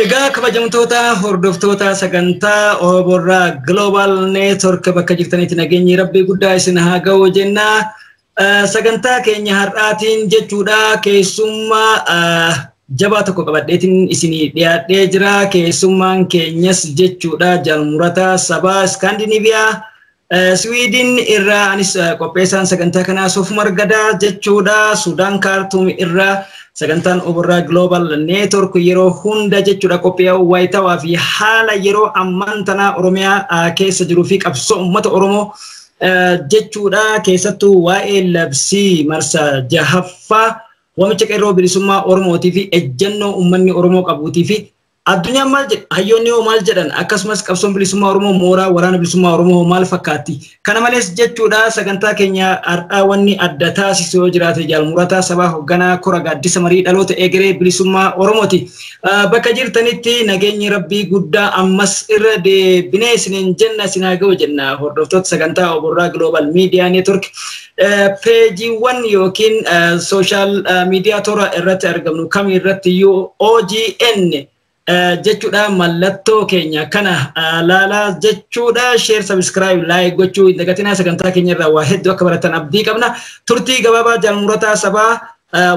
Egaa kabajamtoota hordoftoota sagantaa Oborraa Global Network bakka jirtanitti nageenyi rabbii guddaa isin haa ga'u jenna. Sagantaa keenya har'aatiin jechuudha keessummaa jabaa tokko qabadheetiin isinii dhiyaadhee jira. Keessummaan keenyas jechuudha Jaal Murataa Sabaa Iskaandinaviyaa Swiidin irraa, anis qopheessaan sagantaa kanaa Soofumar Gadaa jechuudha. Sudaan Kaartuum irraa sagantaan Oborraa Global Network yeroo hunda jechuudha qophii wayitawaa fi haala yeroo ammaan tanaa Oromiyaa keessa jiruu fi qabsoo uummata Oromoo jechuudha, keessattuu waa'ee labsii marsaa jahaffaa, waamicha qeerroo bilisummaa Oromootii fi ejjennoo uummanni Oromoo qabuutii fi addunyaan maal jedha, hayyoonni hoo maal jedhan, akkasumas qabsoon bilisummaa Oromoo mooraa waraana bilisummaa Oromoo maal fakkaatti. Kana malees jechuudha sagantaa keenya har'aa wanni adda taasisu yoo jiraate Jaal Murataa Sabaa hoogganaa kora gaaddisa marii dhaloota egeree bilisummaa Oromooti. Bakka jirtanitti nageenyi rabbii guddaa ammas irra deebinee isiniin jenna, isin haa ga'u jenna. Hordoftoota sagantaa Oborraa Global Media Network, peejiiwwan yookiin social media toora irratti argamnu kam irratti iyyuu OGN jechuudha mallattoo keenya kana laalaa jechuudha. Share, subscribe, like gochuu hin dagatinaa. Sagantaa keenya irraa waa hedduu akka baratan abdii qabna. Turtii gabaabaa Jaal Murataa Sabaa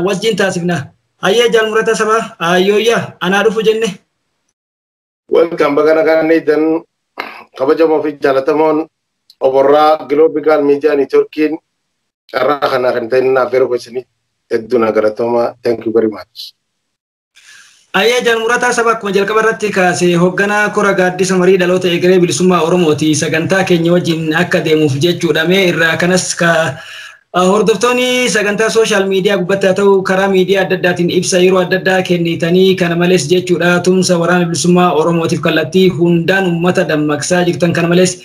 wajjin taasifna. Hayyee Jaal Murataa Sabaa, ayyooyyaa, anaa dhufu jenne. Welcome, baga nagaan eegdan kabajamoo fi jaalatamoon Oborraa Global Media Networkiin carraa kana kan ta'in naaf yeroo keessanii hedduu na galatooma. Thank you very much. Ayyee Jaal Murataa Sabaa, akkuma jalqaba irratti kaase hoogganaa kora gaaddisa marii dhaloota egeree bilisummaa Oromooti. Sagantaa keenya wajjin akka deemuuf jechuudha. Mee irraa kanas ka hordoftoonni sagantaa social media gubbatti haa ta'u karaa miidiyaa adda addaatiin ibsa yeroo adda addaa kennitanii, kana malees jechuudha tumsa waraana bilisummaa Oromootiif kallattii hundaan uummata dammaqsaa jirtan, kana malees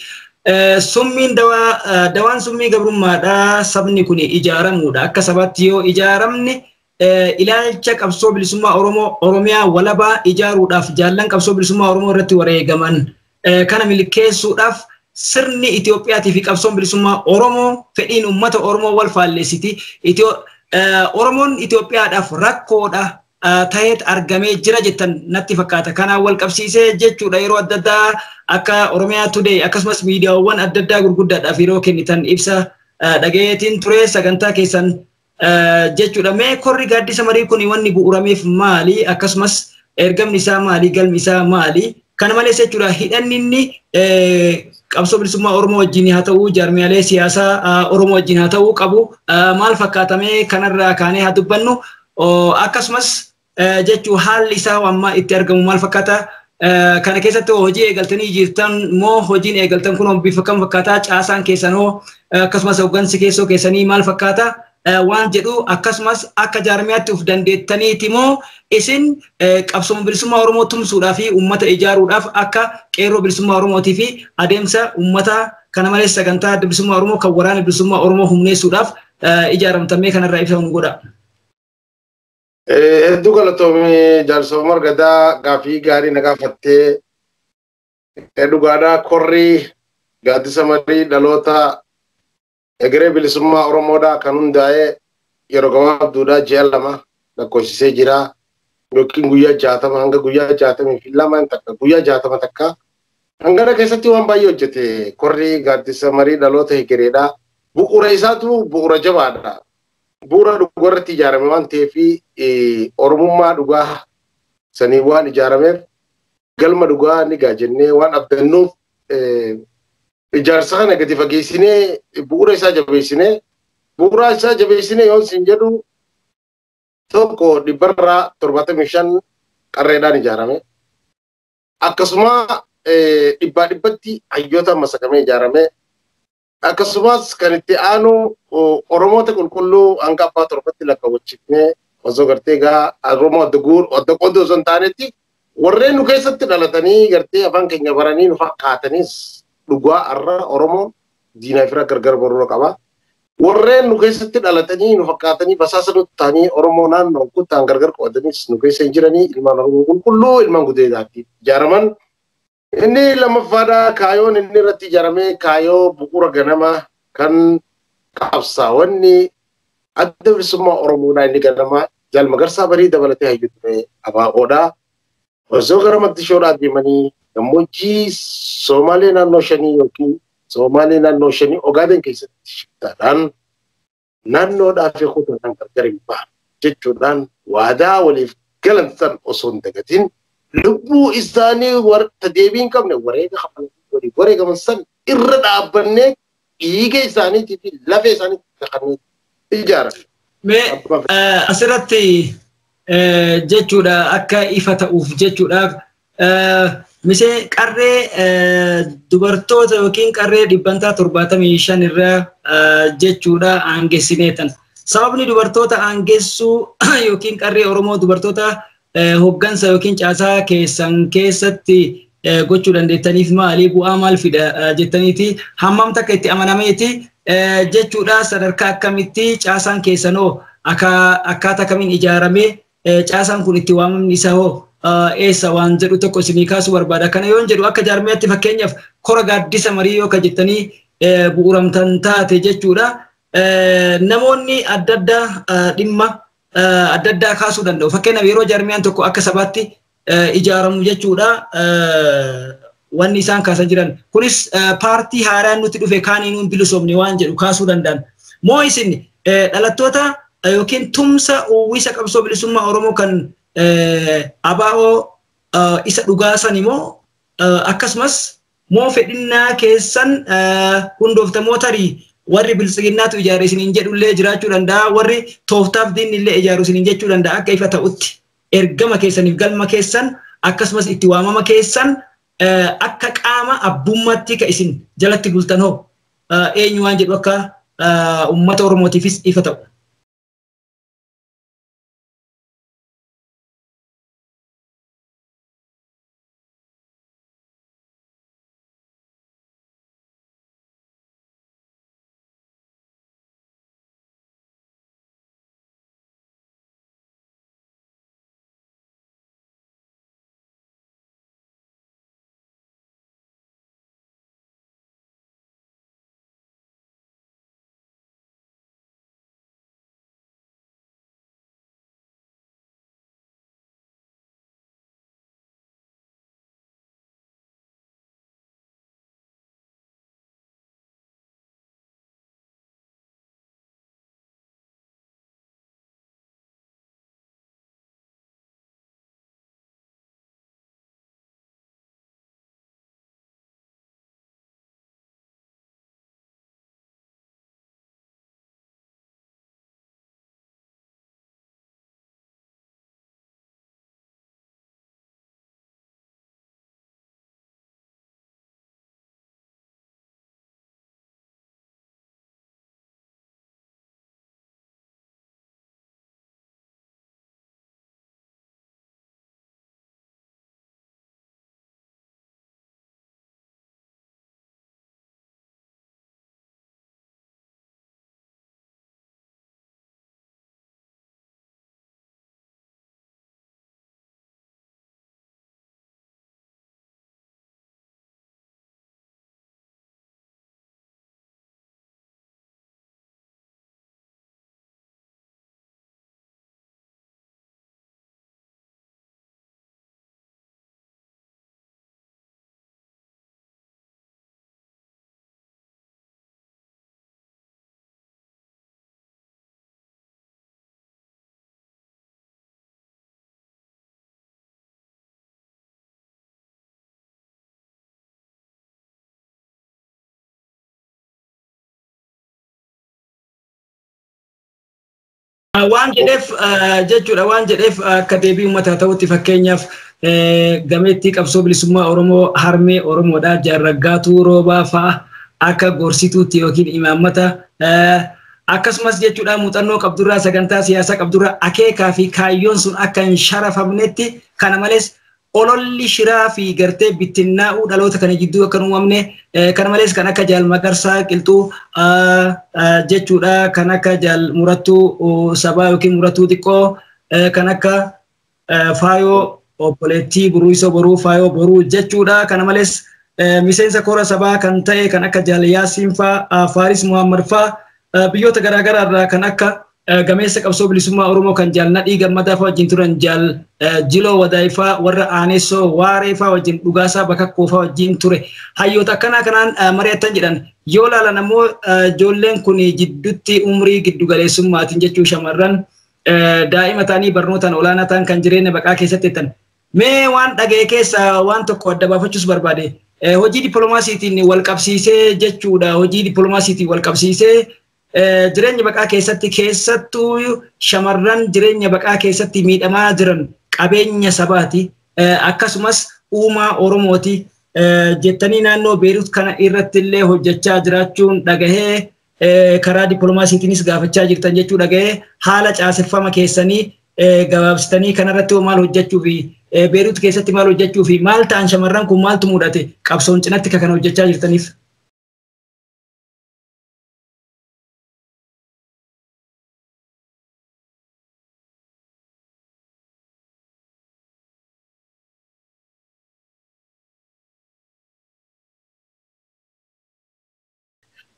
summiin dawaa, dawaan summii gabrummaadha, sabni kun ijaaramuudha, akka sabaatti yoo ijaaramne ilaalcha qabsoo bilisummaa Oromoo Oromiyaa walabaa ijaaruudhaaf jaallan qabsoo bilisummaa Oromoo irratti wareegaman kana milkeessuudhaaf sirni Itiyoophiyaatii fi qabsoon bilisummaa Oromoo fedhiin uummata Oromoo wal faalleessiti. Oromoon Itiyoophiyaadhaaf rakkoodha ta'eet argamee jira jettan natti fakkaata. Kanaan wal qabsiisee jechuudha yeroo adda addaa akka Oromiyaa Today akkasumas miidiyaawwan adda addaa gurguddaadhaaf yeroo kennitan ibsa dhagayeetiin ture sagantaa keessan jechuudha. Mee korri gaaddisa marii kun wanni bu'uurameef maali? Akkasumas ergamni isaa maali? Galmi isaa maali? Kana malees jechuudha hidhanni inni qabsoo bilisummaa Oromoo wajjin haa ta'u, jaarmiyaalee siyaasaa Oromoo wajjin haa ta'u qabu maal fakkaatamee, kanarraa kaanee haa dubbannu. Akkasumas jechuu haalli isaa amma itti argamu maal fakkaata? Kana keessatti hojii eegaltanii jirtan moo, hojiin eegaltan kun bifa kam fakkaataa? Caasaan keessan hoo, akkasumas hooggansi keessoo keessanii maal fakkaata? Waan jedhu, akkasumas akka jaarmiyaatti of dandeettaniiti moo isin qabsoo bilisummaa Oromoo tumsuudhaa fi uummata ijaaruudhaaf akka qeerroo bilisummaa Oromootii fi adeemsa uummata, kana malees sagantaa adda bilisummaa Oromoo kan waraana bilisummaa Oromoo humneessuudhaaf ijaaramtamee, kanarraa ibsa nu godha. Hedduu galatoomii Jaal Soofumar Gadaa, gaafii gaarii na gaafattee. Dhugaadhaa, korri gaaddisa marii dhaloota egeree bilisummaa Oromoodhaa kan hundaa'ee yeroo gabaabduudhaa ji'a 2 lakkoofsisee jira, yookiin guyyaa 60 hanga guyyaa 62 takka, guyyaa 60 takka. Hangana keessatti waan baay'ee hojjete korri gaaddisa marii dhaloota egereedhaa. Bu'uura isaatu bu'uura jabaadha. Bu'uura dhugaa irratti ijaarame waan ta'eef, Oromummaa dhugaa sanii waan ijaarameef, galma dhugaa ni gaa jennee waan abdannuuf, ijaarsa kana gadi fageessinee bu'uura isaa jabeessinee, bu'uura isaa jabeessinee yoon siin jedhu, tokko 75% qarreedhaan ijaarame. Akkasuma dhibbaa dhibbatti hayyoota masakamee ijaarame. Akkasumas kan itti aanu Oromoota qulqulluu hanga abbaa torbatti lakkaawwachiifnee, osoo gartee gaa Oromoo adda guur adda qooduu osoo hin taanetti, warreen nu keessatti dhalatanii gartee afaan keenya baranii nu fakkaatanis, dhugaa har'a Oromoon diinaa fira gargar baruu qaba. Warreen nu keessatti dhalatanii nu fakkaatanii basaasa nutti ta'anii Oromoo naannoo kutaan gargar qoodaniis nu keessa hin jiranii, ilmaan Oromoo qulqulluu ilmaan gudeedaatti ijaaraman. Inni lammaffaadha, kaayoon inni irratti ijaarame kaayoo bu'uura ganama kan qabsaa'onni Adda Bilisummaa Oromoodhaa inni ganamaa Jaal Magarsaa Barii dabalatee hayyuu ture ABO'dhaa. Osoo gara Moqdishoodhaa deemanii gammoojjii Somaalee naannoo shanii yookiin Somaalee naannoo shanii Ogaaden keessatti shiftaadhaan naannoodhaa fi kutaadhaan gargar hin bahan jechuudhaan waadaa waliif galan san osoo hin dagatin lubbuu isaanii warra deebii hin qabne wareega kafalanii waliif wareegaman san irra dhaabbannee dhiiga isaaniitii fi lafee isaaniitti kakannee ijaarame. Mee asirratti jechuudha akka ifa ta'uuf jechuudhaaf misee qarree dubartoota yookiin qarree 75% irraa jechuudha aangeessineetan. Sababni dubartoota aangeessuu yookiin qarree Oromoo dubartoota hoggansa yookiin caasaa keessan keessatti gochuu dandeettaniif maali bu'aa maal fida jettaniiti hammam takka itti amanameeti jechuudha sadarkaa akkamitti caasaan keessanoo akkaataa kamiin ijaarame caasaan kun itti waamamni isaa hoo eessa waan jedhu tokko isinii kaasuu barbaada. Kana yoon jedhu akka jaarmiyaatti fakkeenyaaf kora gaaddisa marii yoo ka jettanii bu'uuramtan taate jechuudha. Namoonni adda addaa dhimma adda addaa kaasuu danda'u. Fakkeenyaaf yeroo jaarmiyaan tokko akka sabaatti ijaaramu jechuudha. Wanni isaan kaasan jiran. Kunis paartii haaraan nuti dhufe kaaniin hin bilisoomne waan jedhu kaasuu danda'an. Moo isin dhalattoota yookiin tumsa uwwisa qabsoo bilisummaa Oromoo kan ABO isa dhugaasan immoo akkasumas moo fedhinnaa keessan hundooftamoo tarii warri biltsiginnaatu ijaare isiniin jedhullee jiraachuu danda'a warri tooftaaf diinni illee ijaaru isiniin jechuu danda'a akka ifa ta'utti ergama keessaniif galma keessan akkasumas itti waamama keessan akka qaama abbummaatti ka isin jalatti bultan hoo eenyu waan jedhu akka uummata Oromootiifis ifa ta'u. Waan jedheef jechuudha waan jedheef akka deebii uummataa ta'utti fakkeenyaaf gameettii qabsoo bilisummaa Oromoo harmee Oromoodhaa Jaarraggaatuu Roobaa fa'a akka gorsituutti yookiin imaammata akkasumas jechuudha muuxannoo qabdurraa sagantaa siyaasaa qabdurraa akeekaa fi kaayyoon sun akka hin sharafamnetti kana malees ololli shiraa fi gartee bittinnaa'uu dhaloota kana jidduu akka hin uumamne kana malees kan akka Jaal Magarsaa Qilxuu jechuudha kan akka Jaal Murattuu Sabaa yookiin Murattuu Xiqqoo kan akka Faayoo Obboleettii Buruisoo Boruu Faayoo Boruu jechuudha kana malees miseensa kora sabaa kan ta'e kan akka Jaal Yaasiin faa Faaris Muhammad faa biyyoota garaagaraa irraa kan akka Gameessa qabsoo bilisummaa Oromoo kan jaal Nadhii Gammadaa fa'aa wajjin turan jaal Jiloo Wadaayifaa warra Aanessoo Waaree fa'aa wajjin Dhugaasaa Bakakkoo fa'aa wajjin ture. Hayyoota akkanaa kanaan mari'atan jedhan. Yoo ilaalan ammoo ijoolleen kun jidduutti umrii giddugaleessummaatiin jechuu shamarran daa'ima ta'anii barnootaan olaanaa ta'an kan jireenya baqaa keessatti jettan. Mee waan dhaga'e keessaa waan tokko adda baafachuus barbaade. Hojii dippiloomaasiitiin wal qabsiisee jechuudha. Hojii dippiloomaasiitiin wal qabsiisee jireenya baqaa keessatti keessattuu shamarran jireenya baqaa keessatti miidhamaa jiran qabeenya sabaati. Akkasumas uumaa Oromooti jettanii naannoo Beerut kana irratti illee hojjechaa jiraachuun dhagahee karaa dippiloomaasiitiinis gaafachaa jirtan jechuu dhagahee haala caaseffama keessanii gabaabsitanii kanarratti maal hojjechuu fi Beerut keessatti maal hojjechuu fi maal ta'an shamarran kun maaltu mudate qabsoon cinatti kan hojjechaa jirtaniif.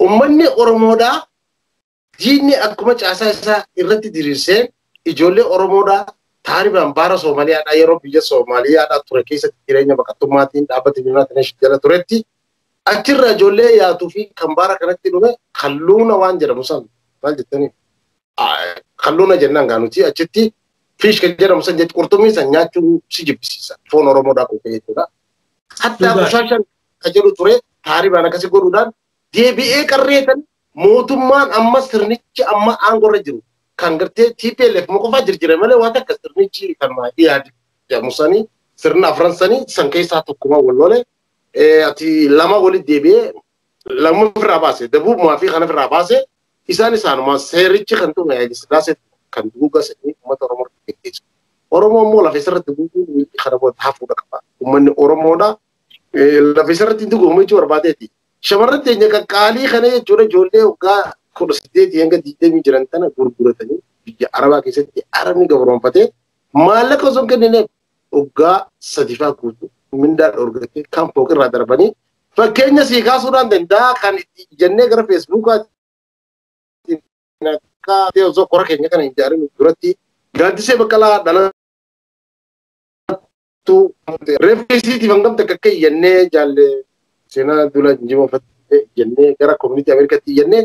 Uummanni Oromoodhaa diinni akkuma caasaa isaa irratti diriirsee ijoollee Oromoodhaa taaribaan baara Somaaliyaadhaa yeroo biyya Somaaliyaadhaa ture keessatti jireenya baqattummaatiin dhaabbata United Nations jala turetti achirra ijoollee yaatuu fi kan baara kanatti dhume kalluuna waan jedhamu san maal jettanii kalluuna jennaan gaanuti achitti fiish kan jedhamu san jechuun qurxummii san nyaachuun si jibbisiisa foon Oromoodhaa kun jechuudha. Hattaa bushaashan kan jedhu ture taaribaan akkasi godhuudhaan deebi'ee qarreetan mootummaan amma sirnichi amma aangorra jiru kan gartee TPLF qofaa jirjire malee waan akka sirnichi kan dhiyaate jedhamu sanii sirna afran sanii san keessaa tokkuma wal lole ati lama walitti deebi'ee lama ofirraa baase dabuumaa fi kan ofirraa baase isaan isaanuma seerichi kan tume Haayile Sillaasee kan duuga sanii uummata Oromoo geggeessu. Oromoo immoo lafa isarratti duuguun kana booda hafuudha qaba. Uummanni Oromoodha lafa isarratti duuguun jechuu barbaadeeti. Shamarran teenya qaqqaalii kana jechuudha ijoollee waggaa 18 hanga 20 jiran tana gurguratanii biyya Arabaa keessatti Arabni gabroonfatee maallaqa osoo hin kennineef waggaa 3 guutuu mindaa dhorgatee kan fooqirraa darbanii fakkeenya sii kaasuudhaan danda'a kan itti jennee gara Feesbuukaatiin akka osoo kora keenya kana hin ijaarin duratti Gaaddisee Baqqalaa dhalattuu reefsiitiif hangam takka akka iyyannee jaalle seenaa dula jijjiirama uffattee jennee gara koominitii Ameerikaatti jennee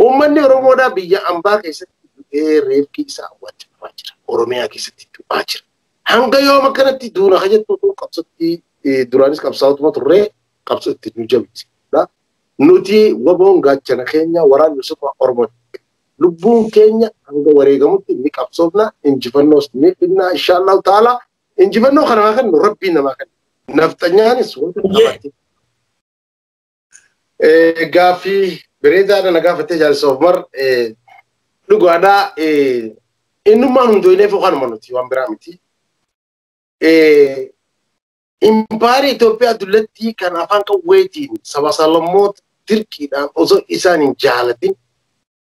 uummanni Oromoodhaa biyya ambaa keessatti du'ee reefki isaa awwaachamaa jira. Oromiyaa keessatti du'aa jira. Hanga yoom akkanatti duuna ka jettu qabsootti duraanis qabsaa'otuma turree qabsootti nu jabeesse. Nuti waboon gaachana keenya waraanni bilisummaa Oromooti. Lubbuun keenya hanga wareegamutti ni qabsoofna injifannoos ni fidna inshaallahu ta'ala injifannoo kana namaa kennu rabbiin namaa kennu. Nafxanyaanis wanta qabaatti. Gaaffii bareedaadha na gaafattee jaalisa Omar dhugaadhaa innummaan hundooyneef kanuma nuti waan biraa miti. Impaayera Itoophiyaa dullatti kan afaan qawweetiin saba sablammoota dirqiidhaan osoo isaan hin jaalatin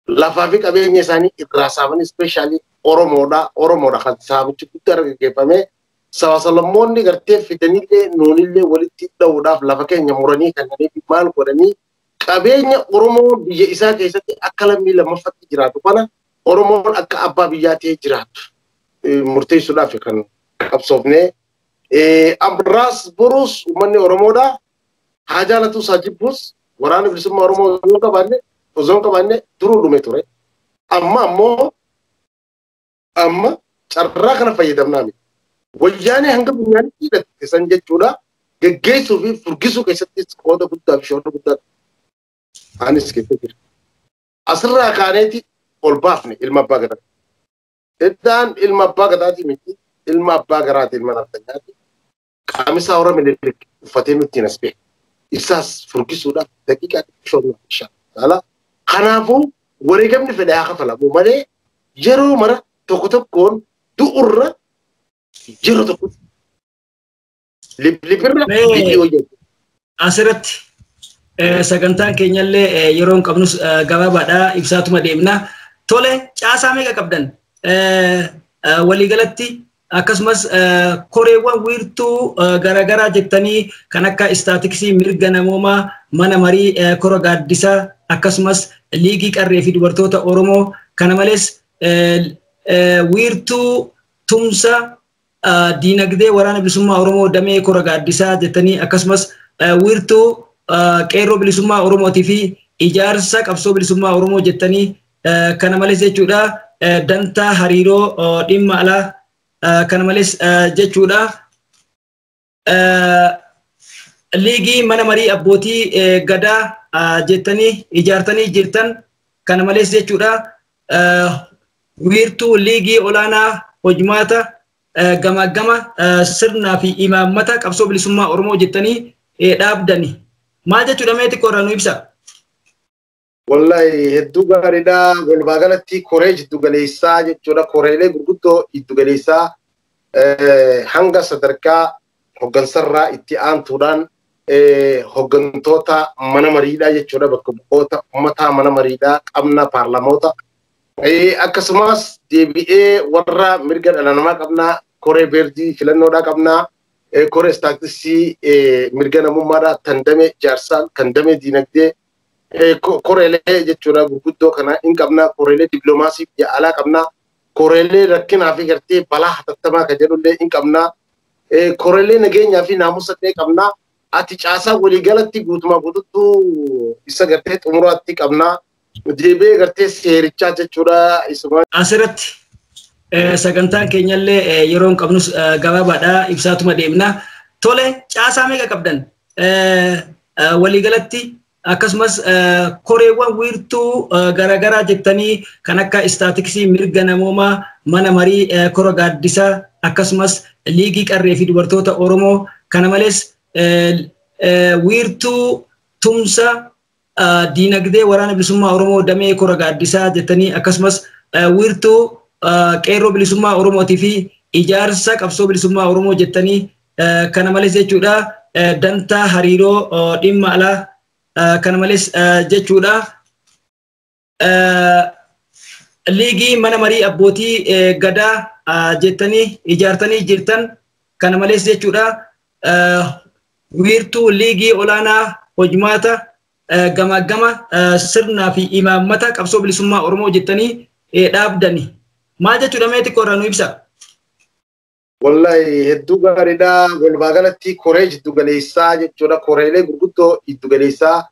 lafaa fi qabeenya isaanii irraa saaman ispeeshaalii Oromoodha. Oromoodha kan saamichi guddaa irra gaggeeffame. Saba sablammoonni gartee fidanillee nuunillee walitti dha'uudhaaf lafa keenya muranii kanneen maal godhanii qabeenya Oromoo biyya isaa keessatti akka lammii lammaffaatti jiraatu kana Oromoon akka abbaa biyyaa ta'ee jiraatu murteessuudhaaf kan qabsoofnee amraas boruus uummanni Oromoodha haa jaalatus haa jibbus waraana bilisummaa Oromoo osoo hin qabaanne duruu dhume ture. Amma ammoo amma carraa kana fayyadamnaa miti. Wayyaanee hanga bunyaanitti hidhatte san jechuudha geggeessuu fi furgisuu keessattis qooda guddaa fi shoora guddaa anis keessa jira. Asirraa kaaneeti ol baafne ilma abbaa gadaa. Iddaan ilma abbaa gadaati miti ilma abbaa garaati ilma naftanyaati. Qaamisa hora Minilik uffatee nutti hin as beeku. Isaas furgisuudhaaf daqiiqaa xiqqoo inshallah. Kanaafuu wareegamni fedhe haa kafalamu malee yeroo mara tokko tokkoon du'urra yeroo tokko liplipirra liphii hojjetu. Asirratti sagantaan keenyallee yeroo hin qabnus gabaabaadha ibsaatuma deemna. Tole caasaa meeqa qabdan? Waliigalatti akkasumas koreewwan wiirtuu garaagaraa jettanii kan akka istaatiksii mirga namoomaa mana marii kora gaaddisaa akkasumas liigii qarree fi dubartoota Oromoo kana malees wiirtuu tumsa diinagdee waraana bilisummaa Oromoo damee kora gaaddisaa jettanii akkasumas wiirtuu qeerroo bilisummaa Oromootii fi ijaarsa qabsoo bilisummaa Oromoo jettanii kana malees jechuudha dantaa hariiroo dhimma alaa kana malees jechuudha liigii mana marii abbootii gadaa jettanii ijaartanii jirtan kana malees jechuudha wiirtuu liigii olaanaa hojmaata gama gama sirnaa fi imaammata qabsoo bilisummaa Oromoo jettanii dhaabdani. Maal jechuudha mee xiqqoo irraa nu ibsa? Wallahi hedduu gaariidha. Walumaa galatti koree jiddu galeessaa jechuudha. Koreelee gurguddoo jiddu galeessaa hanga sadarkaa hoggansarraa itti aantuudhaan hoggantoota mana mariidhaa jechuudha. Bakka bu'oota uummataa mana mariidhaa qabna paarlaamoota. Akkasumas deebi'ee warra mirga dhala namaa qabna. Koree beerdii filannoodhaa qabna. Koree istaatisii mirga namummaadhaa kan damee ijaarsaa kan damee diinagdee koreelee jechuudha gurguddoo kana hin qabna. Koreelee dippiloomaasii biyya alaa qabna. Koreelee rakkinaa fi gartee balaa hatattamaa kan jedhullee hin qabna. Koreelee nageenyaa fi naamusa illee qabna. Ati caasaa waliigalatti guutumaa guututtuu isa gartee xumuraatti qabna. Deebi'ee gartee seerichaa jechuudha. Asirratti sagantaan keenyallee yeroo hin qabnus gabaabaadha ibsaatuma deemna. Tole caasaa meeqa qabdan waliigalatti akkasumas koreewwan wiirtuu garaagaraa jettanii kan akka istaatiksii mirga namoomaa mana marii kora gaaddisaa akkasumas liigii qarree fi dubartoota Oromoo kana malees wiirtuu tumsa diinagdee waraana bilisummaa Oromoo damee kora gaaddisaa jettanii akkasumas wiirtuu qeerroo bilisummaa Oromootii fi ijaarsa qabsoo bilisummaa Oromoo jettanii kana malees jechuudha dantaa hariiroo dhimma alaa kana malees jechuudha liigii mana marii abbootii gadaa jettanii ijaartanii jirtan kana malees jechuudha wiirtuu liigii olaanaa hojmaata gama gama sirnaa fi imaammata qabsoo bilisummaa Oromoo jettanii dhaabdani. Maal jechuudha mee xiqqoo irraa nu ibsa? Wallahi hedduu gaariidha. Walumaa galatti koree jiddu galeessaa jechuudha. Koreelee gurguddoo jiddu galeessaa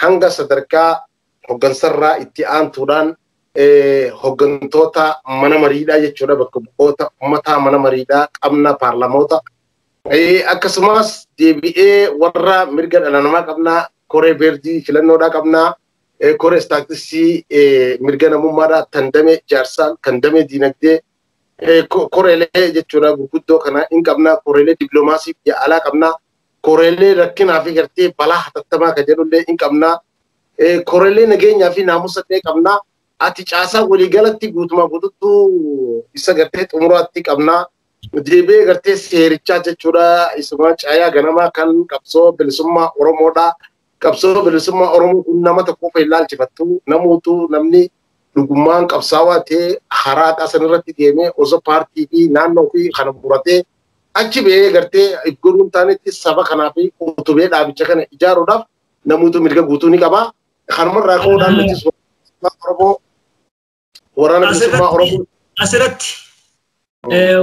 hanga sadarkaa hoggansarraa itti aantuudhaan hoggantoota mana mariidhaa jechuudha. Bakka bu'oota uummataa mana mariidhaa qabna paarlaamoota. Akkasumas deebi'ee warra mirga dhala namaa qabna. Koree beerdii filannoodhaa qabna. Koree istaatisii mirga namummaadhaa kan damee ijaarsaa kan damee diinagdee koreelee jechuudha gurguddoo kana hin qabna. Koreelee dippiloomaasii biyya alaa qabna. Koreelee rakkinaa fi gartee balaa hatattamaa kan jedhullee hin qabna. Koreelee nageenyaa fi naamusa illee qabna. Ati caasaa waliigalatti guutumaa guututtuu isa gartee xumuraatti qabna. Deebi'ee gartee seerichaa jechuudha. Isuma caayaa ganamaa kan qabsoo bilisummaa Oromoodhaa. Qabsoo bilisummaa Oromoo kun nama tokkoof hin ilaalchifattu. Namoota namni dhugummaan qabsaawaa ta'ee haraa sanarratti deemee osoo paartii fi naannoo fi kana muratee achi ba'ee gartee godhuun taanetti saba kanaa fi utubee dhaabicha kana ijaaruudhaaf namoota mirga guutuu ni qaba. Kanumarraa ka'uudhaan nuti Oromoo waraana bilisummaa Oromoo. Asirratti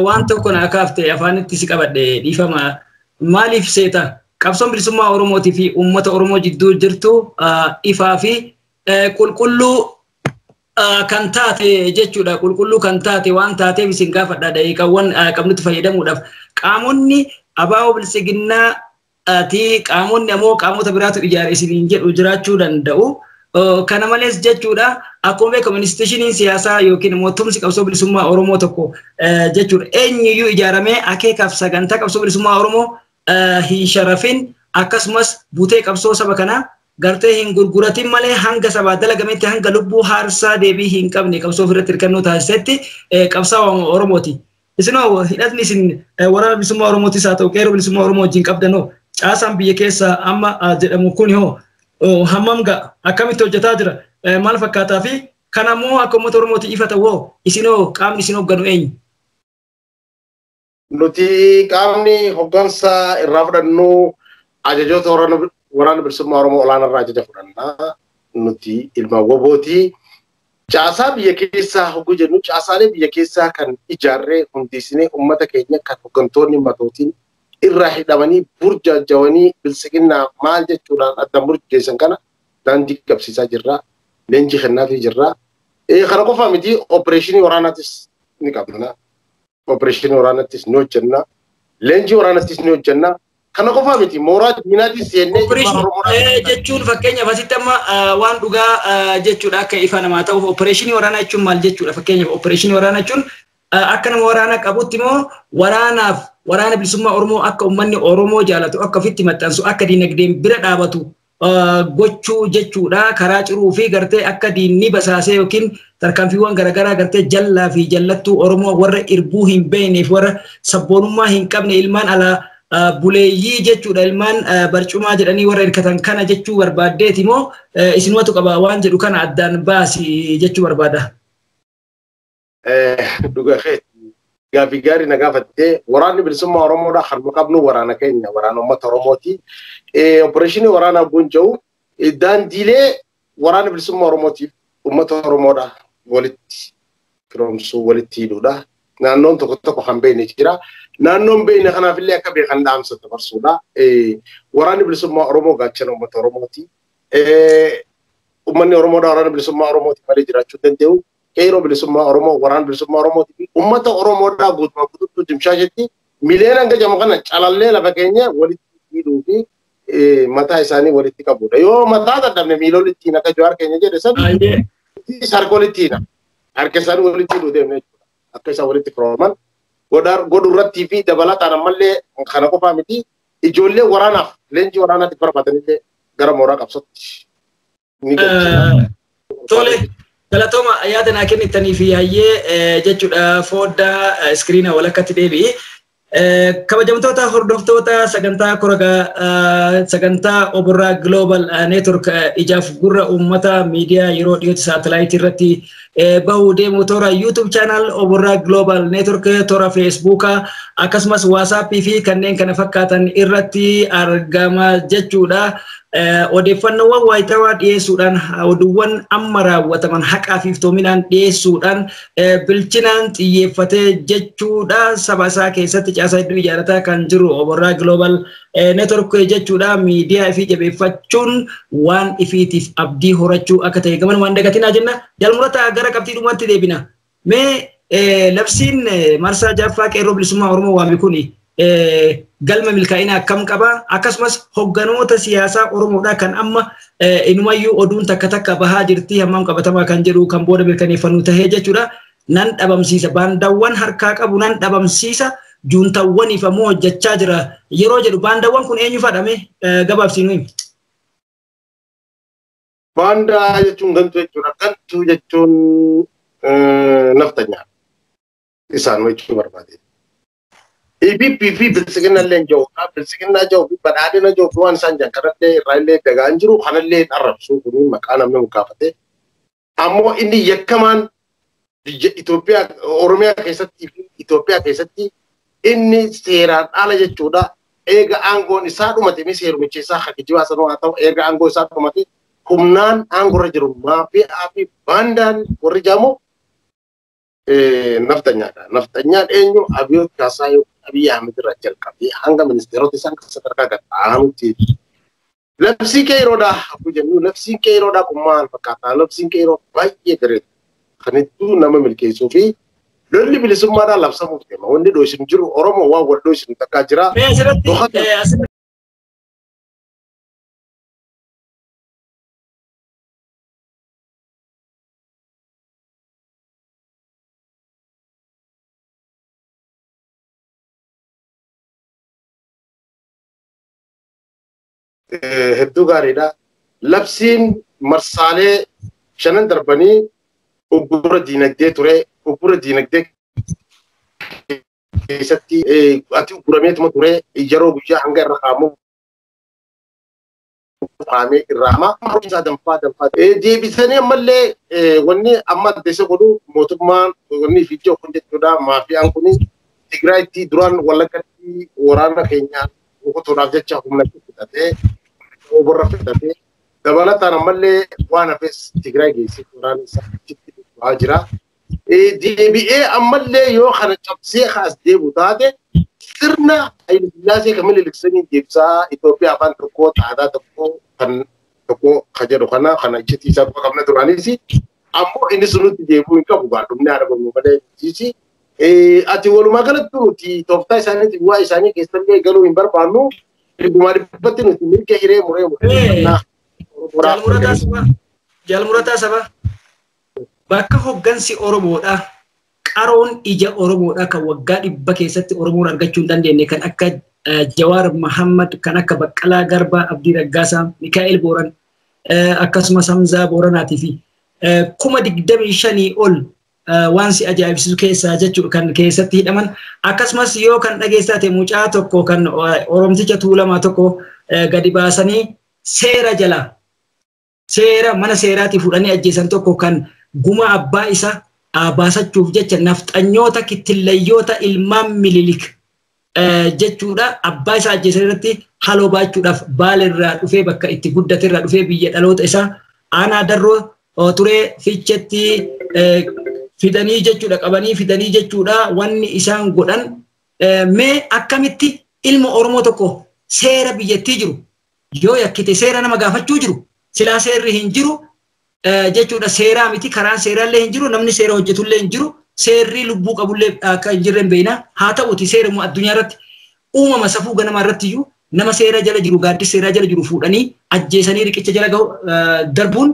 waan tokko naa kaaftee afaanitti si qabadhe dhiifama. Maaliif seeta? Qabsoon bilisummaa Oromootii fi uummata Oromoo jidduu jirtu ifaa fi qulqulluu kan taate jechuudha. Qulqulluu kan taate waan taateef isin gaafadha daqiiqaawwan qabnutti fayyadamuudhaaf. Qaamonni abaaboo bilisiginnaati qaamonni ammoo qaamota biraatu ijaare isiniin jedhu jiraachuu danda'u. Kana malees jechuudha akkuma beekamu institushiniin siyaasaa yookiin immoo tumsi qabsoo bilisummaa Oromoo tokko jechuudha. Eenyuyyuu ijaaramee akeekaaf sagantaa qabsoo bilisummaa Oromoo hin sharafin akkasumas butee qabsoo saba kanaa gartee hin gurguratin malee hanga sabaa dalagametti hanga lubbuu haarsaa deebii hin qabne qabsoo ofirratti hirkannoo taasisetti qabsaa'aa Oromooti. Isinoo hidhatni isin waraana bilisummaa Oromootis haa ta'u qeerroo bilisummaa Oromoo wajjin qabdanoo caasaan biyya keessa amma jedhamu kun hoo hammam ga'a akkamitti hojjetaa jira maal fakkaataa fi kan ammoo akka uummata Oromooti ifa ta'u isinoo qaamni isin hoogganu eenyu? Nuti qaamni hoggansa irraa fudhannu ajajoota waraana bilisummaa Oromoo olaanaa irraa ajaja fudhanna. Nuti ilma wobooti. Caasaa biyya keessaa hogguu jennu caasaalee biyya keessaa kan ijaarree hundeessinee uummata keenya kan hooggantoonni matootiin irraa hidhamanii burjaajawanii bilisiginnaa maal jechuudhaan adda murteessan kana daandii qabsiisaa jirra. Leenjii kennaafii jirra. Kana qofa miti opereeshinii waraanaatis ni qabna. Opereeshinii waraanaatis ni hojjenna. Leenjii waraanaatis ni hojjenna. Kana qofa miti mooraa diinaatis seennee jechuun fakkeenyaaf asitti amma waan dhugaa jechuudha akka ifa namaa ta'uuf opereeshinii waraanaa jechuun maal jechuudha fakkeenyaaf opereeshinii waraanaa jechuun akka nama waraanaa qabutti immoo waraanaaf waraana bilisummaa Oromoo akka uummanni Oromoo jaalatu akka ofitti maxxansu akka diinagdeen bira dhaabatu gochuu jechuudha karaa ciruu fi gartee akka diinni basaasee yookiin tarkaanfiiwwan garaagaraa gartee jallaa fi jallattuu Oromoo warra irbuu hin beekneef warra sabboonummaa hin qabne ilmaan alaa buleeyyii jechuudha ilmaan barcumaa jedhanii warra hirkatan kana jechuu barbaaddeeti moo isinumatu qaba waan jedhu kana addaan baasi jechuu barbaada. Dhugaa gaaffii gaarii na gaafattee waraanni bilisummaa Oromoodha harma qabnu waraana keenya waraana uummata Oromooti. Opereeshinii waraanaa Gonja'u daandiilee waraana bilisummaa Oromootiif uummata Oromoodha walitti firoomsuu walitti hidhuudha. Naannoon tokko tokko kan beekne jira. Naannoon beekne kanaaf illee akka beekan dhaamsa dabarsuudha. Waraanni bilisummaa Oromoo gaachana uummata Oromooti. Uummanni Oromoodha waraana bilisummaa Oromooti malee jiraachuu danda'u. Qeerroo bilisummaa Oromoo waraana bilisummaa Oromooti fi uummata Oromoodhaa guutumaa guutuutti dimshaashetti miliyoona hanga jamu kana calallee lafa keenya walitti hidhuu fi mataa isaanii walitti qabudha. Yoo mataa dadhabne miila walitti hiina akka Jawaar keenya jedhe san harka walitti hiina. Harka isaanii walitti hidhuu deemne jechuudha. Akka isaan walitti firooman godhu irrattii fi dabalataan ammallee kana qofaa miti ijoollee waraanaaf leenjii waraanaatti barbaadanillee gara mooraa qabsootti ni galchina. Tole. Galatooma yaada naa kennitanii fi hayyee jechuudha foddaa iskiriina walakkatti deebi'i. Kabajamtoota hordoftoota sagantaa koragaa sagantaa Oborraa Global Network ijaaf gurra uummata miidiyaa yeroo dhiyootti saatalaayitii irratti bahuu deemu toora YouTube channel Oborraa Global Network toora Facebookaa akkasumas WhatsAppii fi kanneen kana fakkaatan irratti argama jechuudha. Odeeffannoowwan waayitawaa dhiyeessuudhaan oduuwwan amma raawwataman haqaa fi iftoominaan dhiyeessuudhaan bilchinaan xiyyeeffatee jechuudha saba isaa keessatti caasaa hedduu ijaarrataa kan jiru Oborraa Global Network jechuudha miidiyaa ifii jabeeffachuun waan ifiitiif abdii horachuu akka ta'e gaman waan dagatinaa jenna jalmurata gara qabxii dhumaatti deebina mee labsiin marsaa jaaffaa qeerroo bilisummaa Oromoo waame kuni galma milkaa'ina akkam qaba akkasumas hogganoota siyaasaa Oromoodha kan amma inumayyuu oduun takka takka bahaa jirti hammam qabatamaa kan jedhu kan booda mirkaneeffannu tahee jechuudha nan dhabamsiisa baandawwan harkaa qabu nan dhabamsiisa juuntawwaniif ammoo hojjechaa jira yeroo jedhu baandawwan kun eenyu fadhame gabaabsiinu himi. Baandaa jechuun gantuu jechuudha gantuu jechuun naftanyaa isaan jechuu barbaade. EPP fi bilisiginna illee jiru bilisiginna jiru fi badhaadhina jiru fi waan isaan jiran kanallee irraa illee dagaan jiru kanallee arrabsuu kun maqaa namni mukaafate. Ammoo inni yakkamaan biyya Itoophiyaa Oromiyaa keessatti fi Itoophiyaa keessatti inni seeraan ala jechuudha. Eega aangoon isaa dhumate mi seerumicha isaa hakijibaa sanuu haa ta'u eega aangoo isaa dhumate humnaan aangorra jiru maafi'aa fi baandaan warri jaamu naftanyaadha. Naftanyaan eenyu Abiyoot Kaasaa Abiy Ahmed irraa jalqabee hanga ministeerota isaan sadarkaa gad aanutti. Labsii qeerroodhaa akkuma jennu labsiin qeerroodhaa kun maal fakkaata? Labsiin qeerroo baay'ee bareeda. Kan hedduu nama milkeessuu fi lolli bilisummaadhaan labsamuuf deema. Wanni dhoosinu jiru Oromoo waan wal dhoosinu takkaa jira. Hedduu gaariidha. Labsiin marsaalee shanan darbanii uggura diinagdee ture. Uggura diinagdee keessatti ati uggurameetuma ture yeroo guyyaa hanga irra kaamu kaamee irraa hama. Isaa danfaa danfaa. Deebisanii ammallee wanni amma addeessa godhu mootummaan wanni fiijoo kun jechuudha. Maafiyaan kun Tigraayitti duraan Wallaggatti waraana keenyaan rukutuudhaaf jecha humna fudhatee oborra fudhatee dabalataan ammallee waan hafes Tigraay geessee waraana isaa achitti socho'aa jira. Deebi'ee ammallee yoo kana cabsee as deebu taate sirna Haayile Sillaasee kan Minilik deebisaa Itoophiyaa afaan tokkoo aadaa tokkoo kan tokko ka jedhu kana kana iccitii isaa qofa qabna duraanis ammoo inni sunutti deebi'uu hin qabu gaadhumni haadha malee mitiisi. Ati walumaa galatti nuti tooftaa isaaniitiin bu'aa isaanii keessallee galuu hin barbaannu dhibbumaa dhibbatti nuti mirga hiree muree muree. Jaalmurataa saba bakka hoggansi Oromoodha qaroon ija Oromoodha kan waggaa 100 keessatti Oromoon argachuu hin dandeenye kan akka Jawaar Mahammad kan akka Baqqalaa Garbaa Abdii Raggaasaa Mikaa'el Booran akkasumas Hamzaa Booranaatii fi 25,000 ol waan si ajaa'ibsiisu keessaa jechuudha kan keessatti hidhaman akkasumas yoo kan dhageessaa ta'e mucaa tokko kan Oromticha Tuulamaa tokko gadi baasanii seera jala seera mana seeraatii fuudhanii ajjeesan tokko kan guma abbaa isaa baasachuuf jecha nafxanyoota kittillayyoota ilmaan Minilik jechuudha abbaa isaa ajjeesan irratti haloo baachuudhaaf Baaleerraa dhufee bakka itti guddaterraa dhufee biyya dhaloota isaa aanaa darroo turee fiichetti fidanii jechuudha qabanii fidanii jechuudha wanni isaan godhan mee akkamitti ilma Oromoo tokko seera biyyattii jiru yoo yakkite seera nama gaafachuu jiru silaa seerri hin jiru jechuudha seeraa miti karaan seeraallee hin jiru namni seera hojjetullee hin jiru seerri lubbuu qabullee akka hin jirre hin beekna haa ta'uti seera immoo addunyaa irratti uumama safuu ganamaa irratti iyyuu nama seera jala jiru gaaddisa seeraa jala jiru fuudhanii ajjeesanii riqicha jala gahu darbuun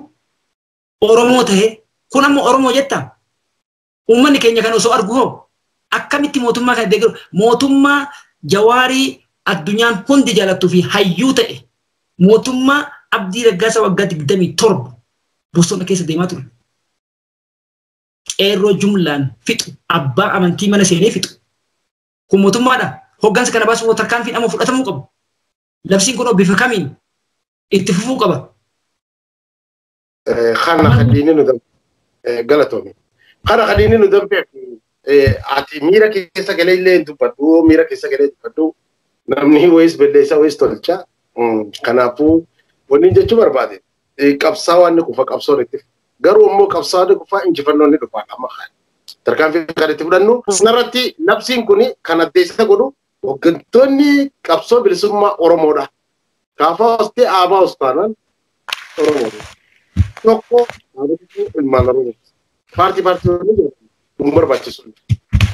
Oromoo tahe kun ammoo Oromoo jetta uummanni keenya kan osoo argu hoo akkamitti mootummaa kana deeggaru mootummaa Jawaarii addunyaan hundi jaalattuu fi hayyuu ta'e mootummaa Abdii Raggaasaa waggaa 27 bosona keessa deemaa ture. Qeerroo jumlaan fixu abbaa amantii mana seenee fixu. Kun mootummaadha. Hoggansa kana baasuuf tarkaanfiin amma fudhatamuu qabu. Labsiin kun bifa kamiin itti fufuu qaba. Kana kadiini nu galatoomi. Kana kadiini nu danfeef ati miira keessa galee illee hin dubbadhu miira keessa galee dubbadhu namni wayis balleessaa wayis tolcha. Kanaafuu wanni jechuu barbaade qabsaawaan ni kufa qabsoon itti garuu immoo qabsaawaan ni kufa injifannoon ni dhufa amma tarkaanfii kan itti fudhannu kanarratti labsiin kun kan addeessa godhu hooggantoonni qabsoo bilisummaa Oromoodha. Kaafaa hostee aabaa hostaanaan Oromoodha. Tokko ilmaan Oromoo. Paartii paartii nu barbaachisu.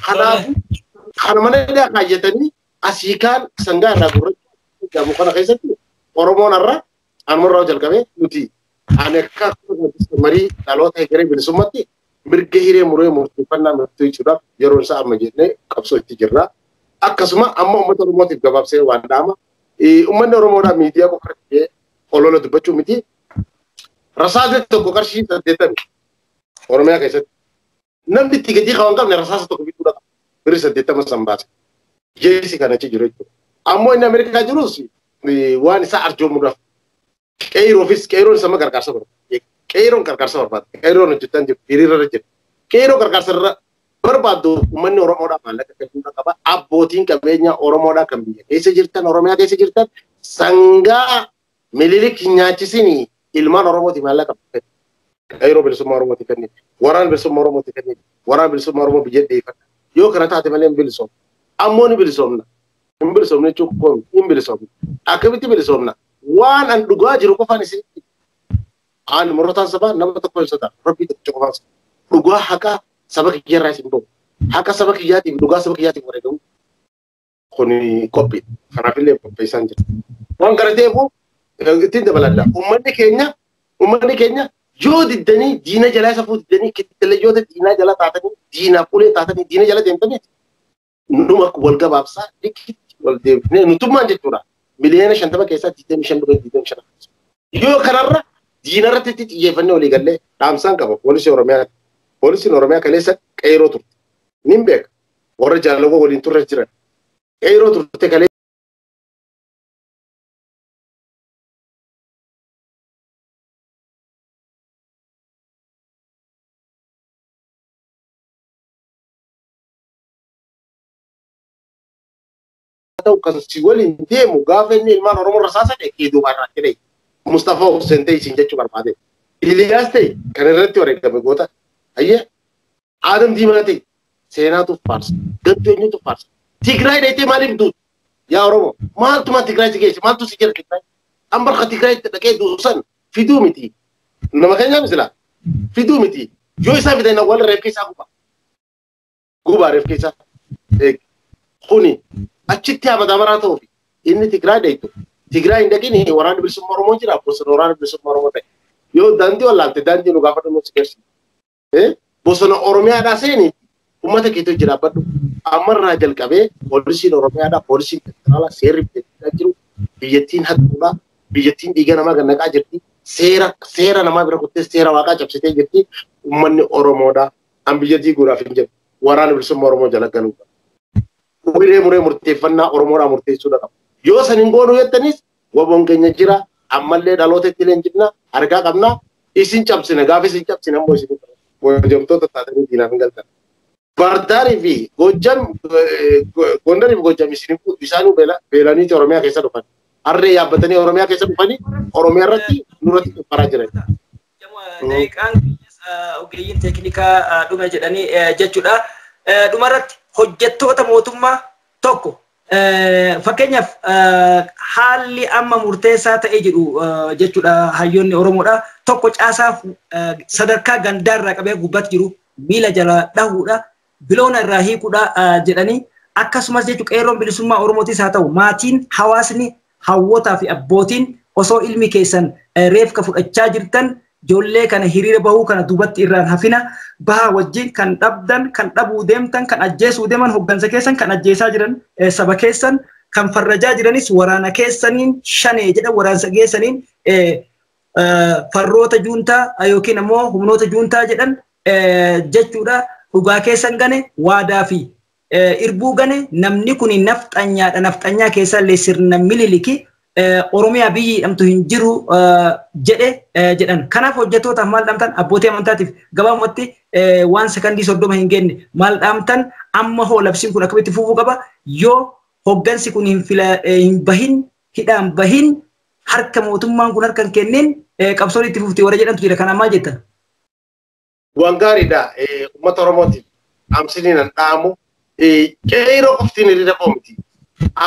Kanaafuu kana mana kaayyatanii asii kaan sangaa irraa gurraacha jedhamu kana keessatti Oromoon har'a anumarraa jalqabee nuti ani akka marii dhaloota egeree bilisummaatti mirga hiree muree murteeffannaa murteessuudhaaf yeroo isaa amma jennee qabsoo itti jirra. Akkasuma amma uummata Oromootiif gabaabsee waan dhaama. Uummanni Oromoodhaa miidiyaa qofa irratti olola dubbachuu miti. Rasaasni tokko qarshii 80 Oromiyaa keessatti. Namni itti gatii qaban qabne rasaasa tokko bituu dhaqa. Birri 80 san baase. Jeesi kan achi jiru jechuudha. Ammoo inni Ameerikaa jirus waan isaa arjoomuudhaaf qeeroofis qeeroon sama gargaarsa barbaada. Qeeroon gargaarsa barbaada. Qeeroon hojjetan jiru hiriira irra jira. Qeeroo gargaarsa irra barbaaddu uummanni Oromoodhaa maallaqa kennuudha qaba. Abbootiin qabeenyaa Oromoodhaa kan biyya keessa jirtan Oromiyaa keessa jirtan sangaa Minilik nyaachisinii ilmaan Oromooti maallaqa kennu. Qeeroo bilisummaa Oromooti kennu. Waraan bilisummaa Oromooti kennu. Waraan bilisummaa Oromoo biyya dheeffadha. Yoo kana taate malee hin bilisoomna. Ammoo ni bilisoomna. Hin bilisoomne jechuun hin bilisoomna. Akkamitti bilisoomna? Waan an dhugaa jiru qofaan isin aan murtaan sabaa nama tokko hin sodaatu. Rabbii tokko qofaan dhugaa haqa saba kiyyarraa isin bahu. Haqa saba kiyyaatiif dhugaa saba kiyyaatiif wareegamu kun qophii. Kanaafillee qopheessaan jira. Waan kana ta'eef ittiin dabaladha. Uummanni keenya yoo diddanii diina jalaa isa fuudiddanii kittilayyoota diinaa jala taatanii diinaaf ulee taatanii diina jala deemtanii numa wal gabaabsaa dikkitti wal deebifnee nutummaan jechuudha. Miliyoona 50 keessaa 25 dhufee 25. Yoo kanarra diina irratti xiyyeeffannee walii gallee dhaamsaan qaba poolisii Oromiyaa. Poolisiin Oromiyaa kaleessa qeeroo turte. Nin beeka. Warra jaalawwan waliin turre jiran. Qeeroo turte kaleessa. Ta'u kan si waliin deemu gaafa inni ilmaan Oromoo rasaasa ta'e kee duubaan rakkee Mustafaa Hussein ta'e isin jechuu barbaade. Iliyaas ta'e kan irratti wareegame goota. Ayyee Aadam Diimaa ta'e seenaatu faarsa. Gantuu eenyutu faarsa? Tigraay dheetee maaliif duutu? Yaa Oromoo maaltuma Tigraay si geesse maaltu si jira Tigraay? An barka Tigraay itti dhaqee duutu san fiduu miti. Nama keenyaa misila fiduu miti. Yoo isaa fidan awwaala reefka isaa guba. Gubaa reefka isaa. Kuni achitti haamata maraa ta'uu fi inni Tigraay dheetu. Tigraay hin dhaqin waraanni bilisummaa Oromoo jira bosona waraana bilisummaa Oromoo ta'e. Yoo daandii wallaalte daandii nu gaafadhu nu si geessi. Bosona Oromiyaadhaa seeni uummata keetu jira badhu. Ammarraa jalqabee poolisiin Oromiyaadhaa poolisiin federaalaa seerri biyyattiidhaa jiru biyyattiin hattuudha biyyattiin dhiiga namaa gannaqaa jirti seera seera namaa bira kuttee seera waaqaa cabsitee jirti uummanni Oromoodhaa an biyya diiguudhaaf hin jedhu waraana bilisummaa Oromoo jala galuudha. Muree muree murteeffannaa Oromoodhaa murteessuudha qaba. Yoo san hin goonuu jettanis waboon keenya jira ammallee dhaloota itti leenjifna argaa qabna isin cabsina gaafa isin cabsina ammoo isin hojjamtoota taatanii diinaaf hin galtan. Bardaarii fi Gojjam Gondarii fi Gojjam isin isaanuu beelaniiti Oromiyaa keessa dhufan. Harree yaabbatanii Oromiyaa keessa dhufanii Oromiyaa irratti nurratti dhuffaraa jiran. Daqiiqaan ogeeyyiin teeknikaa dhume jedhanii jechuudha. Dhumarratti hojjettoota mootummaa tokko fakkeenyaaf haalli amma murteessaa ta'ee jedhu jechuudha hayyoonni Oromoodha. Tokko caasaaf sadarkaa gandaarraa qabee gubbaatti jiru miila jala dhahuudha. Biloona irraa hiikuudha jedhanii akkasumas jechuun qeerroon bilisummaa Oromootis haa ta'u maatiin hawaasni hawwootaa fi abbootiin osoo ilmi keessan reefka fudhachaa jirtan ijoollee kana hiriira bahuu kana duubatti irraan hafina bahaa wajjin kan dhabdan kan dhabuu deemtan kan ajjeesuu deeman hoggansa keessan kan ajjeesaa jiran saba keessan kan farrajaa jiranis waraana keessaniin shanee jedhan waraansa keessaniin farroota juuntaa yookiin ammoo humnoota juuntaa jedhan jechuudha. Dhugaa keessan gane waadaa fi irbuu gane namni kun nafxanyaadha. Nafxanyaa keessallee sirna Miniliki Oromiyaa biyyi hidhamtu hin jiru jedhe jedhan. Kanaaf hojjettootaaf maal dhaamtan abbootii amantaatiif gabaabumatti waan sekandii 30 hin genne maal dhaamtan amma hoo labsiin kun akkamitti fufuu qaba yoo hoggansi kun hin bahin hidhaan bahin harka mootummaan kun harka hin kennin qabsoon itti fufti warra jedhantu jira. Kanaaf maal jettan? Waan gaariidha uummata Oromootiif dhaamsiniin an dhaamu qeeroo qoftiin hiriira koo miti.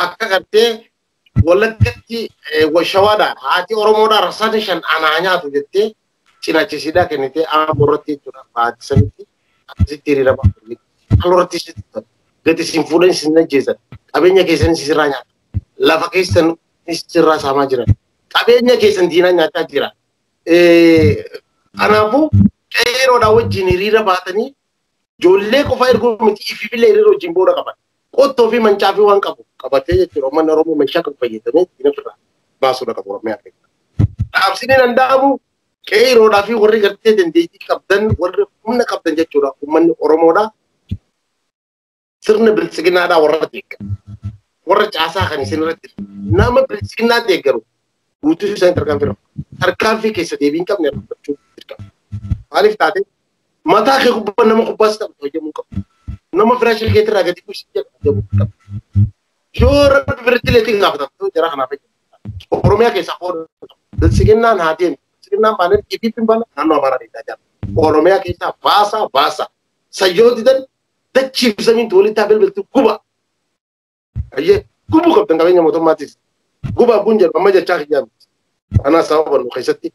Akka gartee Wallaggatti Shawaadhaa haati Oromoodhaa rasaasni 5 anaa nyaatu jettee cinaachisiidhaa kennitee aangoo irratti jechuudha haati sanitti akkasitti hiriira baaftu. Halluu irratti isitti gati isin fuudhan isin ajjeesan qabeenya keessan isirraa nyaata lafa keessan isirraa saamaa jiran qabeenya keessan diinaa nyaachaa jira. Kanaafuu qeeroodhaa wajjin hiriira baatanii ijoollee qofa erguu miti ifiifillee hiriira wajjin booda qaban. Qottoo fi mancaa fi waan qabu qabatee jechuudha. Uummanni Oromoo meeshaa qabu fayyadamee diina ofirraa baasuudha qabu Oromiyaa keessa. Dhaamsinii danda'amu qeeroodhaa fi warri gartee dandeettii qabdan warri humna qabdan jechuudha. Uummanni Oromoodhaa sirna bilchiginnaadhaa warra deeggaru. Warra caasaa kan isin irratti nama bilchiginnaa deeggaru guutuu isaan tarkaanfii rafu. Tarkaanfii keessa deebii hin qabne raffachuu dirqama. Maaliif taate mataa kee gubbaa nama kubbaas taphatu hojjemuu qabu. Nama firaashii keetirraa gadi buusi jedhu hojjemuu qabu. Yoo rabbi biratti leetii gaafatamtu jara kanaaf hojjemu. Oromiyaa keessaa qooda bilchiginnaan haa deemu. Bilchiginnaan baanee ifiif hin baana naannoo Amaaraa deemaa jira. Oromiyaa keessaa baasaa baasa. Sayyoo didan dachiif samiin walitti bilbiltu guba. Ayyee gubuu qabdan qabeenya mootummaatis. Guba abbuun jedhu amma jechaa kiyyaa miti. Kanaaf sababa nu keessatti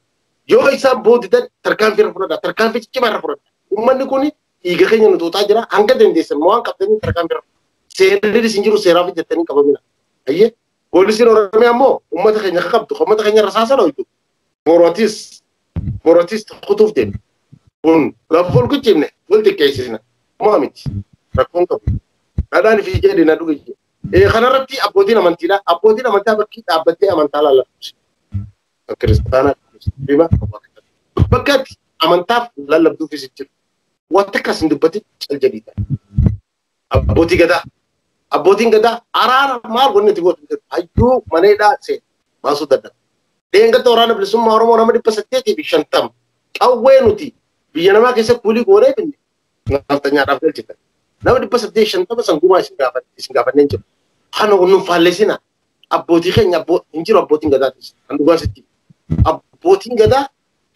yoo isaan boodidan tarkaanfii irra fudhadha tarkaanfii ciccimaa irra fudhadha. Uummanni kun dhiiga keenya nu xuuxaa jira hanga dandeessan waan qabdanii tarkaanfii irra fudhadha. Seerri isin jiru seeraaf jettanii qabamina. Ayyee poolisiin Oromiyaa immoo uummata keenya akka qabdu uummata keenya rasaasa dhoytu. Borootis borootis kutuuf deema. Kun gaafa ol kuchifne wal xiqqeessina. Maa miti rakkoon qabu. Dhadhaan fi jedhe na dhuge. Kanarratti abbootiin amantiidha. Abbootiin amantaa bakkii dhaabbattee amantaa lallabdu. Kiristaanaa Musliima bakka itti amantaaf lallabduufis jiru. Wanta akkas hin dubbatin cal jedhiidha. Abbootii gadaa. Abbootiin gadaa araara maal wanni itti gootu hayyuu maneedhaa seena baasuu dadhaba. Dheengadda waraana bilisummaa Oromoo nama 850 qawwee nuti biyya namaa keessa kuulii goonee binne naftanyaadhaaf galchitan. Nama 850 san gumaa isin gaafannee jiru. Kana nun faallesina abbootii keenya hin jiru abbootiin gadaatis kan dhugaa sitti. Abbootiin gadaa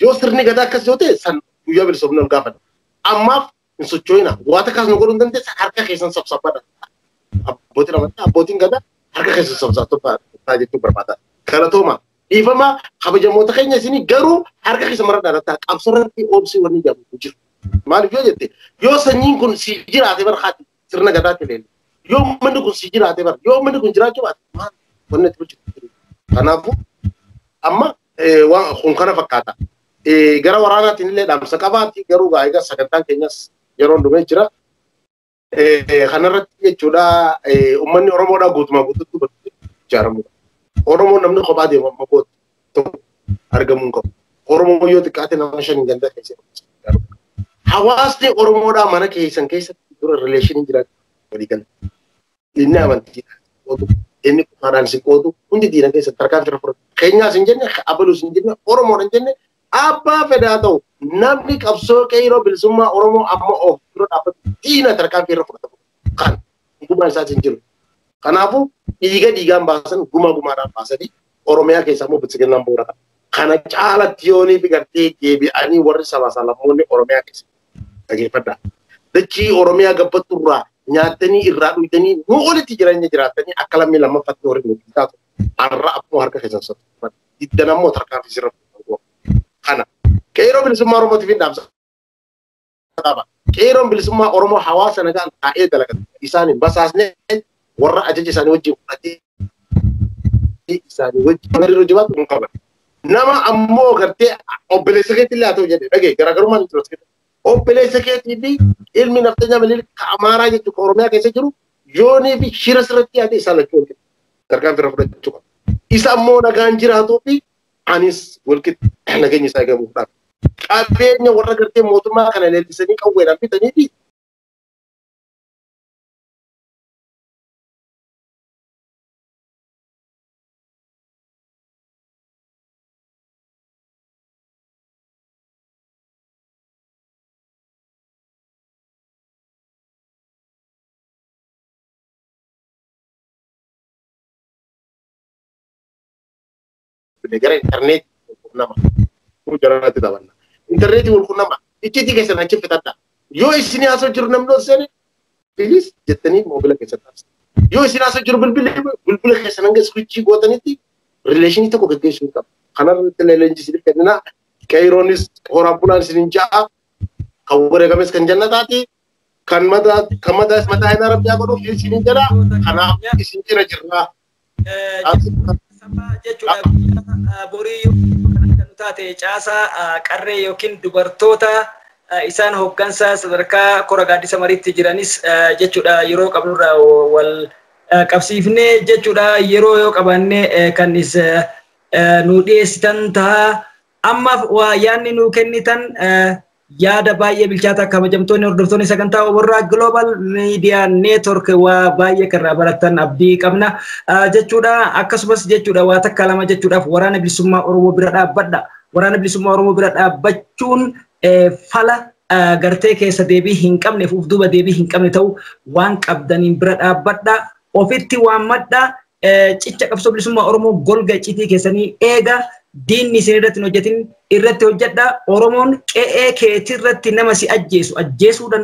yoo sirni gadaa akkas yoo ta'e san guyyaa bilisoomna ol gaafanna. Ammaaf hin socho'ina. Waata kaas nu godhuu hin dandeessa harka keessan sabsabbadha. Abbootiin amantaa abbootiin gadaa harka keessan sabsabbadha jechuu barbaada. Galatooma. Dhiifama kabajamoota keenya isinii garuu harka keessa mara dhaadhataa qabsarratti oobsii wanni jedhamu jiru. Maaliif yoo jette yoo sanyiin kun si jiraate barhaati sirna gadaatti leelle. Yoo manni kun si jiraate bar yoo manni kun jiraachuu baate maal wanni itti bulchitu. Kanaafuu amma waan kun kana fakkaata. Gara waraanaatiin illee dhaamsa qabaati garuu egaa sagantaan keenyas yeroo dhumee jira. Kanarratti jechuudha uummanni Oromoodhaa guutumaa guututti ijaaramudha. Oromoon namni kophaa deemu amma kootu tokko argamuu hin qabu. Oromoo yoo xiqqaate nama 5 ganda keessa. Hawaasni Oromoodhaa mana keessan keessatti dura rileeshinii jiraatu walii gala. Inni amantiidhaan qoodu, inni kutaadhaan si qoodu, hundi diina keessatti tarkaanfii irra fudhatu. Keenyaas hin jenne, abaluus hin jenne, Oromoodha hin jenne, abbaa fedhaa ta'u namni qabsoo qeerroo bilisummaa Oromoo amma of dura dhaabbatu diina tarkaanfii irra fudhatamu. Kan gumaan isaas hin jiru. Kanaafuu dhiiga dhiigaan baasan gumaa gumaadhaan baasanii Oromiyaa keessaa immoo bilisiginnaan bu'uura qaba. Kana caalatti yoonii fi gartee deebi'anii warri sabaa sablammoonni Oromiyaa keessa dhageeffadha. Dachii Oromiyaa gabbattu irraa nyaattanii irraa dhugdanii nu olitti jireenya jiraattanii akka lammii lammaffaatti warri nu taatu har'a akkuma harka keessan socho'an. Diddan ammoo tarkaanfii sirra fuudhan. Kana qeerroo bilisummaa Oromootiif hin dhaamsa qaba. Qeerroon bilisummaa Oromoo hawaasa nagaan taa'ee dalagata. Isaan hin basaasne warra ajaja isaanii wajjin fudhatee isaanii wajjin hariiroo jabaatu hin qaban. Nama ammoo gartee obboleessa keetti illee haa ta'u jedhe dhagee garaagarummaan hin jiru. Obboleessa keetii fi ilmi naftanyaa Minilik ka Amaaraa jechuun ka Oromiyaa keessa jiru yoonii fi shira sirratti yaade isaan lachuu walqixa. Tarkaanfii irra fudhachuu qaba. Isa ammoo nagaan jiraatuu fi anis walqixa nageenya isaa eegamuudhaaf. Qabeenya warra gartee mootummaa kana leellisanii qawweedhaan bitanii fi gara intarneetii walqunnama. Kun jaraatti taphanna. Intarneetii walqunnama. Icciitii keessan achi fitadha. Yoo isin haasoo jiru namni ol seene bilis jettanii moobila keessan taasisa. Yoo isin haasoo jiru bilbila keessan hanga iskuichii gootanitti rileeshinii tokko gaggeessuu hin qabu. Kanarratti illee leenjii isiniif kennina. Qeerroonis horaan bulaan isiniin ja'a. Kan wareegames kan jannataati. Kan mataas mataa hin arabbiyaa godhuuf isiniin jedha. Kanaaf isin cina jirra. Jechuudha borii kan taate caasaa qarree yookiin dubartoota isaan hooggansa sadarkaa kora gaaddisa mariitti jiranis jechuudha yeroo qabnurraa wal qabsiifnee jechuudha yeroo yoo qabaanne kan is nu dhiyeessitan ta'a. Ammaaf waa yaadni nu kennitan yaada baay'ee bilchaataa kabajamtoonni hordoftoonni sagantaa warraa Global Media Network waa baay'ee kan irraa baratan abdii qabna jechuudha. Akkasumas jechuudha waa takka lama jechuudhaaf waraana bilisummaa Oromoo bira dhaabbadha. Waraana bilisummaa Oromoo bira dhaabbachuun fala gartee keessa deebii hin qabne fuuf duuba deebii hin qabne ta'u waan qabdaniin bira dhaabbadha. Ofitti waammadha. Cicha qabsoo bilisummaa Oromoo golga icciitii keessanii eega. Diinni isin irratti hin hojjetin irratti hojjedha. Oromoon qe'ee keetirratti nama si ajjeesu ajjeesuu danda'a.